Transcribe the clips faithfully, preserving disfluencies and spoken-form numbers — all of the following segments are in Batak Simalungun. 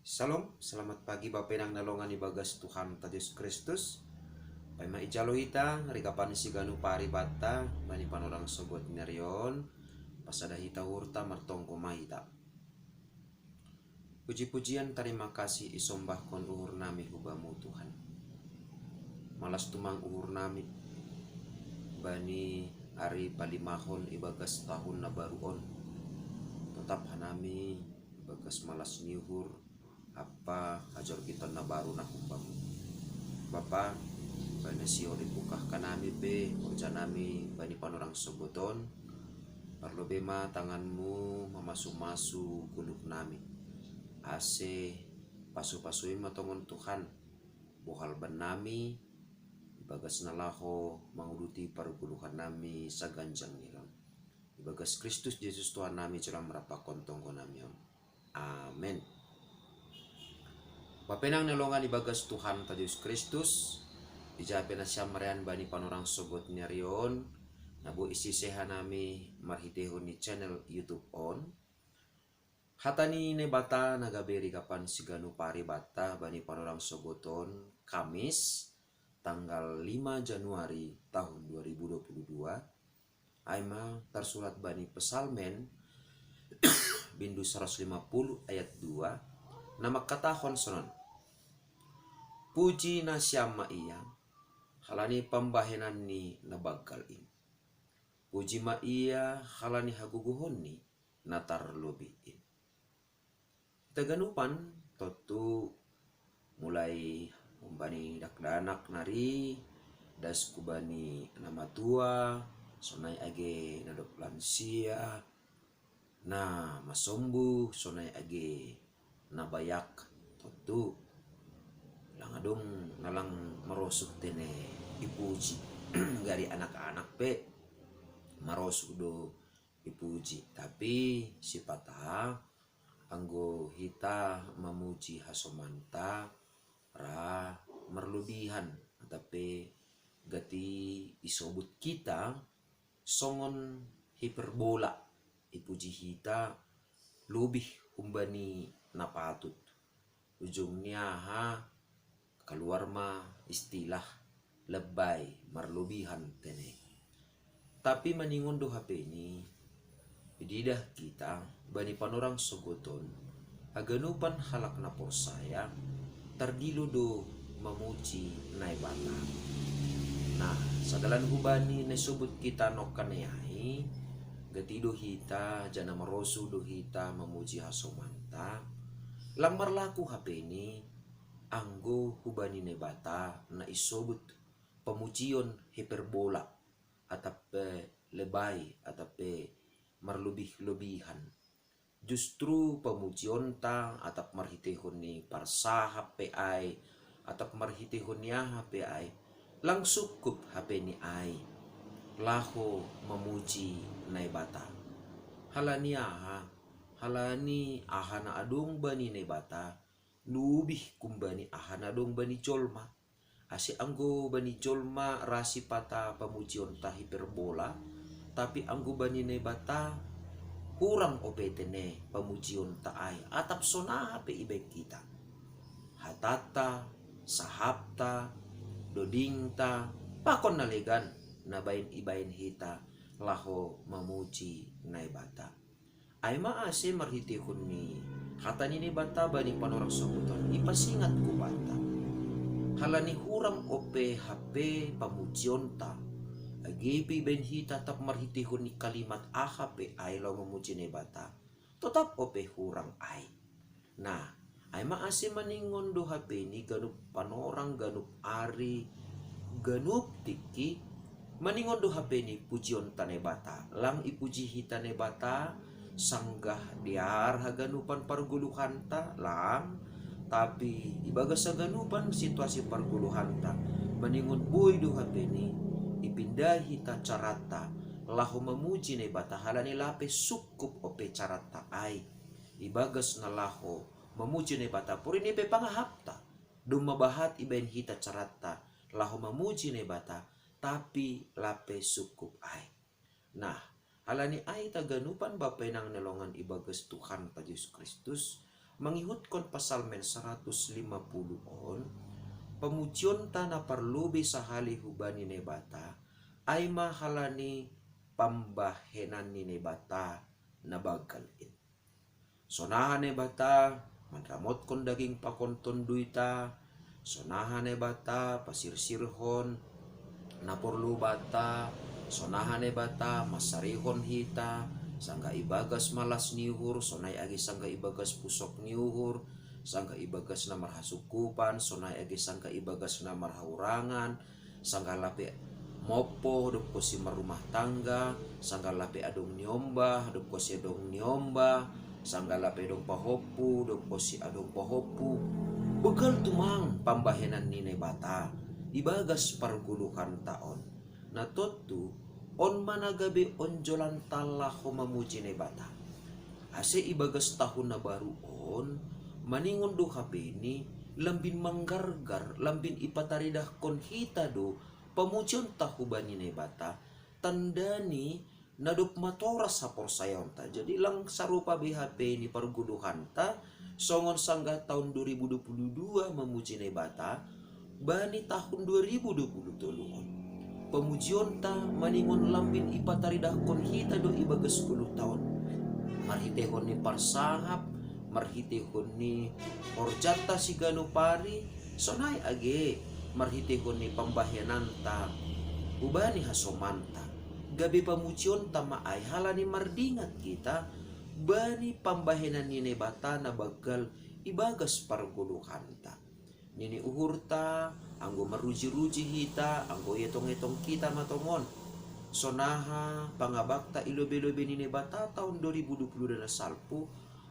Shalom, selamat pagi Bapa inang na longan ibagas Tuhan ta Jesus Kristus. Paima ijalo hita, rikapan siganup ari banta, bani panorang sogot ni ari on, pasada hita uhurta martonggo ma hita. Puji-pujian tarima kasih isombahkon uhur nami hubamu Tuhan. Malas tumang uhur nami, bani ari palimahon ibagas tahun na baru on. Totap hanami ibagas malas ni uhur, ampa hajorgiton na baru na humbamu. Bapa, bani sihol ipungkah hanami pe, horja nami bani panorang sogot on, parlobei ma tanganmu mamasu-masu goluh nami. Ase pasu-pasui ma tongon Tuhan, bohal bannami, ibagas na laho manguduti pargoluhan nami saganjang ni ari on. Ibagas Kristus Jesus Tuhan nami jalo ma rap pakon tonggo nami on. Amen. Bapa inang na longan ibagas Tuhan ta Jesus Kristus, ija pe nasiam marean bani panorang sogot ni ari on, na boi sisea hanami marhiteihon ni channel YouTube on. Hata ni Naibata na gabe rikapan siganup ari banta bani panorang sogot on, Kamis, tanggal lima Januari tahun dua ribu dua puluh dua, ai ma tarsurat bani Psalmen, bindu saratus lima puluh ayat dua, na mangkatahon sonon: Puji nasiam ma Ia, halani pambahenanNi na banggal in. Puji ma Ia, halani hagogohonNi na tarlobih in. Hita ganupan, tontu mulai humbani dakdanak nari, das hubani na matua, sonai age na dob lansia, na masombuh, sonai age na bayak, tontu lang adong na lang marosuh tene ipuji. Gari anak-anak pe marosuh do ipuji. Tapi sipata anggo hita mamuji hasomanta ra marlobihan, atap pe gati isobut hita songon hiperbola, ipuji hita lobih humbani na patut. Ujungni aha? Kaluar ma istilah lebay, marlobihan tene. Tapi maningon do hapeni, ididah hita bani panorang sogot on, haganupan halak na porsaya tardilo do mamuji Naibata. Nah, sadalan hubani na isobut hita nongkan ni ai, gati do hita, janah marosuh do hita mamuji hasomanta, lang marlaku hapeni anggo hubani Naibata na isobut pamujion hiperbola, atap pe lebay, atap pe marlobih-lobihan. Justru pamujionta atap marhiteihon ni parsahap pe ai, atap marhiteihon ni aha pe ai, lang sungkup hapeni ai laho mamuji Naibata. Halani aha? Halani aha na adong bani Naibata lobih humbani aha na adong bani jolma. Ase anggo bani jolma ra sipata pamujionta hiperbola, tapi anggo bani Naibata hurang ope tene pamujionta ai, atap sonaha pe ibaen hita. Hatanta, sahapta, dodingta, pakon na legan na baen ibaen hita laho mamuji Naibata. Ai ma ase marhiteihon ni hata ni Naibata bani panorang sogot on, ipasingat hubanta. Halani hurang ope hape pamujionta, age pe ibaen hita atap marhiteihon ni kalimat aha pe ai laho mamuji Naibata, totap ope hurang ai. Nah, ai ma ase maningon do hapeni ganup panorang, ganup ari, ganup tingki, maningon do hapeni pujionta Naibata. Lang ipuji hita Naibata sanggah dear haganupan pargoluhanta, lang, tapi ibagas haganupan situasi pargoluhanta, maningon boi do hapeni ipinda hita caranta laho mamuji Naibata, halani lape sungkup ope caranta ai ibagas na laho mamuji Naibata. Porini pe pangahapta, domma bahat ibaen hita caranta laho mamuji Naibata, tapi lape sungkup ai. Nah, halani ai hita ganupan bapa inang na longan ibagas Tuhanta Jesus Kristus, mangihutkon Pasalmen saratus lima puluh on, pamujion ta na parlobei sahali hubani Naibata, ai ma halani pambahenan ni Naibata na banggal in. Sonaha Naibata manramotkon daging pakon tonduyta, sonaha Naibata pasirsirhon na porlu banta, sonaha Naibata mansarihon hita, sanggah ibagas malas ni uhur, sonai age sanggah ibagas pusok ni uhur, sanggah ibagas na marhasungkupan, sonai age sanggah ibagas na marhahurangan, sanggah lape mompo dob konsi marrumah tangga, sanggah lape adong niombah dob konsi adong niombah, sanggah lape adong pahompu dob konsi adong pahompu. Banggal tumang pambahenan ni Naibata ibagas pargoluhanta on. Na tontu, on ma na gabe onjolanta laho mamuji Naibata, ase ibagas tahun na baru on, maningon do hapeni, lambin manggargar, lambin ipataridahkon hita do pamujionta hubani Naibata, tanda ni na dob matoras haporsayaonta. Jadi lang sarupa be hapeni pargoluhanta songon sanggah tahun dua ribu dua puluh dua mamuji Naibata bani tahun dua ribu dua puluh tolu on. Pamujionta maningon lambin ipataridahkon hita do ibagas goluhta on, marhiteihon ni parsahap, marhiteihon ni horjanta siganup ari, sonai age marhiteihon ni pambahenanta hubani hasomanta. Gabe pamujionta ma ai halani mardingat hita bani pambahenan ni Naibata na banggal ibagas pargoluhanta. Nini uhurta anggo maruji-ruji hita, anggo ietong-etong hita ma tongon, sonaha pangabakta i lobei-lobei ni Naibata tahun dua ribu dua puluh dua na salpu,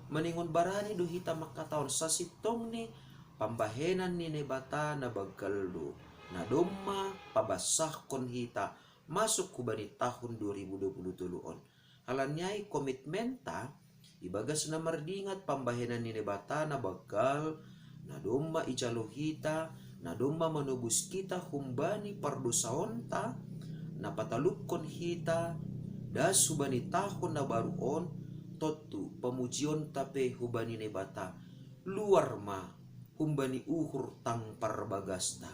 maningon barani do hita mangkatahon sasintongni pambahenan ni Naibata na banggal do, na domma pabassahkon hita masuk hubani tahun dua ribu dua puluh tolu on. Halani ai komitmenta ibagas na mardingat pambahenan ni Naibata na banggal, na domma ijalo hita, na domma manobus hita humbani pardosaonta, na patalupkon hita das hubani tahun na baru on, tontu pamujionta pe hubani Naibata luar ma humbani uhur tang parbagasta.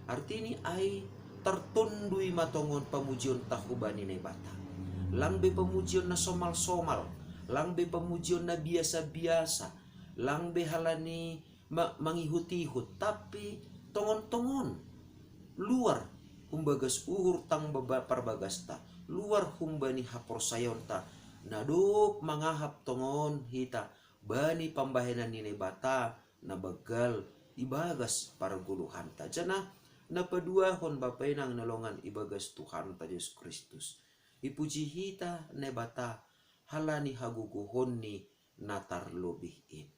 Artini ai tartondui ma tongon pamujionta hubani Naibata. Lang be pamujion na somal-somal, lang be pamujion na biasa-biasa, lang be halani ma-, mangihut-ihut, tapi tongon-tongon luar humbagas uhur tang baba-, parbagasta, luar humbani haporsayaonta, na dob mangahap tongon hita bani pambahenan ni Naibata na banggal ibagas pargoluhanta. Janah na paduahon, Bapa inang na longan ibagas Tuhanta Jesus Kristus, ipuji hita Naibata halani hagogohonni na tarlobih in.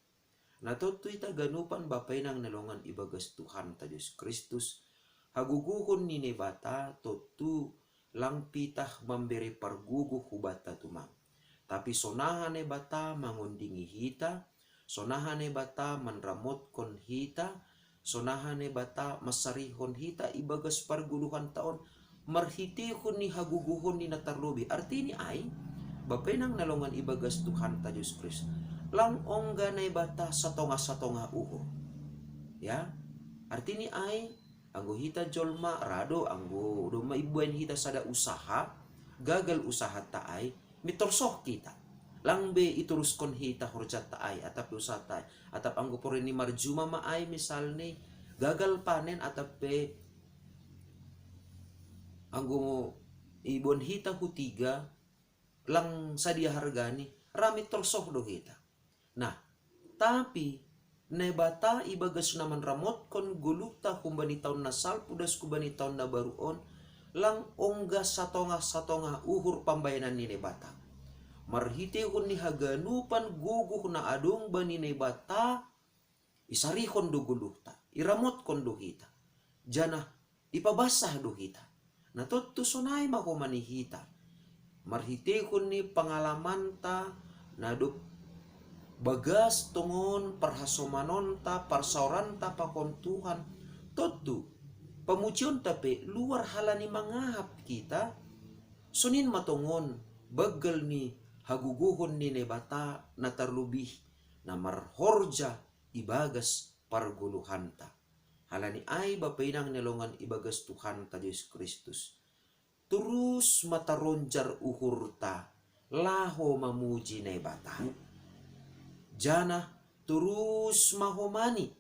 Na tontu hita ganupan, Bapa inang na longan ibagas Tuhanta Jesus Kristus, hagogohon ni Naibata tontu lang pitah mambere pargogoh hubanta tumang. Tapi sonaha Naibata mangondingi hita, sonaha Naibata manramotkon hita, sonaha Naibata mansarihon hita ibagas pargoluhanta on, marhiteihon ni hagogohonni na tarlobih. Artini ai, Bapa inang na longan ibagas Tuhanta Jesus Kristus, lang ongga Naibata satongah-satongah uhur. Ya, artini ai, anggo hita jolma ra do, anggo domma ibaen hita sada usaha, gagal usahanta ai, mintor soh hita. Lang be ituruskon hita horjanta ai, atap pe usahanta ai. Atap anggo porlu ni marjuma ma ai misalni, gagal panen, atap pe anggo iboan hita hu tiga, lang sadia hargani, ra mintor soh do hita. Nah, tapi Naibata ibagas na manramotkon goluhta humbani taon na salpu das hubani taon na baru on, lang ongga satongah-satongah uhur pambahenan ni Naibata. Marhiteihon ni haganupan gogoh na adong bani Naibata, isarihon do goluhta, iramotkon do hita, janah ipabassah do hita. Na tontu sonai ma homa ni hita, marhiteihon ni pangalamanta na dob bagas tongon parhasomanonta, parsaoranta pakon Tuhan. Tontu pamujionta pe luar halani mangahap hita, sonin ma tongon banggal ni hagogohon ni Naibata na tarlobih na marhorja ibagas pargoluhanta. Halani ai, bapa inang na longan ibagas Tuhanta Jesus Kristus, turus ma taronjar uhurta laho mamuji Naibata. Janah turus ma homani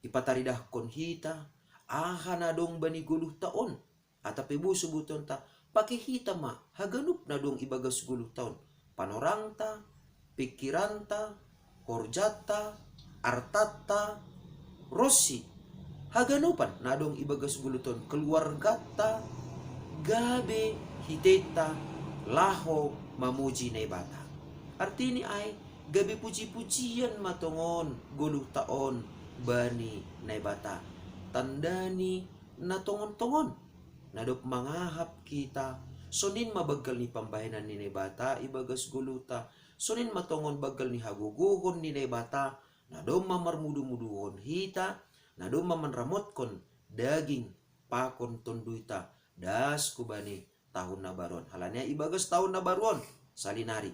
ipataridahkon hita aha na dong bani goluhta on. Atap pe bosu butonta, pake hita ma haganup na dong ibagas goluhta on, panorangta, pikiranta, horjanta, artanta, ronsi haganupan na dong ibagas goluhta on, keluarganta, gabe hiteta laho mamuji Naibata. Artini ai, gabe puji-pujian ma tongon goluhta on bani Naibata. Tandani na tongon-tongon na dob mangahap hita, sonin ma banggal ni pambahenan ni Naibata ibagas goluhta, sonin ma tongon banggal ni hagogohon ni Naibata, na domma marmudu-muduhon hita, na domma manramotkon daging pakon tonduyta das hubani tahun na baru on. Halani ai ibagas tahun na baru on, salinari,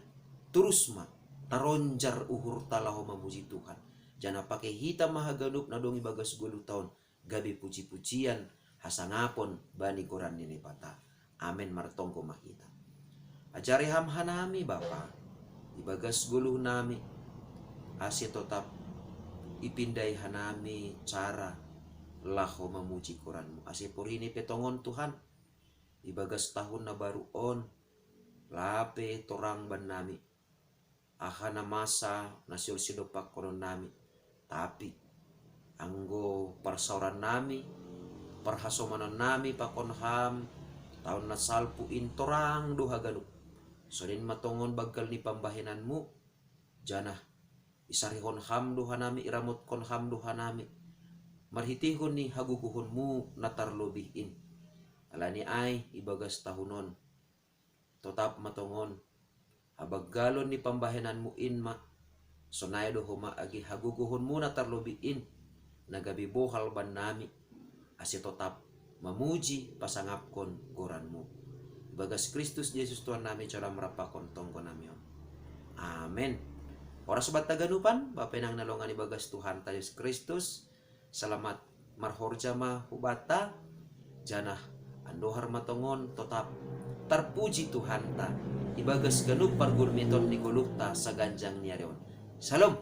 turus ma taronjar uhurta laho mamuji Tuhan. Janah pake hita ma haganup na dong ibagas goluhta on, gabe puji-pujian, hasangapon bani goran ni Naibata. Amen. Martonggo ma hita. Ajari Ham hanami, Bapa, ibagas goluhnami, ase totap ipindai hanami cara laho mamuji goran-Mu. Ase porini pe tongon, Tuhan, ibagas tahun na baru on, lape torang bannami aha na masa na sihol sidompakkononnami, tapi anggo parsaorannami, parhasomanonnami pakon Ham tahun na salpu in torang do haganup. Sonin ma tongon banggal ni pambahenan-Mu, janah isarihon Ham do hanami, iramotkon Ham do hanami marhiteihon ni hagogohon-Mu na tarlobih in. Halani ai ibagas tahun on, totap ma tongon habanggalon ni pambahenan-Mu in ma, sonai do homa age hagogohon-Mu na tarlobih in, na gabe bohal bannami, ase totap mamuji pasangapkon goran-Mu. Ibagas Kristus Jesus Tuhannami, jalo Ham rap pakon tonggonami on. Amen. Horas banta haganupan, bapa inang na longan ibagas Tuhanta Jesus Kristus, selamat marhorja ma hubanta, janah andohar ma tongon totap tarpuji Tuhanta ibagas ganup pargurmiton ni goluhta saganjang ni ari on. Shalom.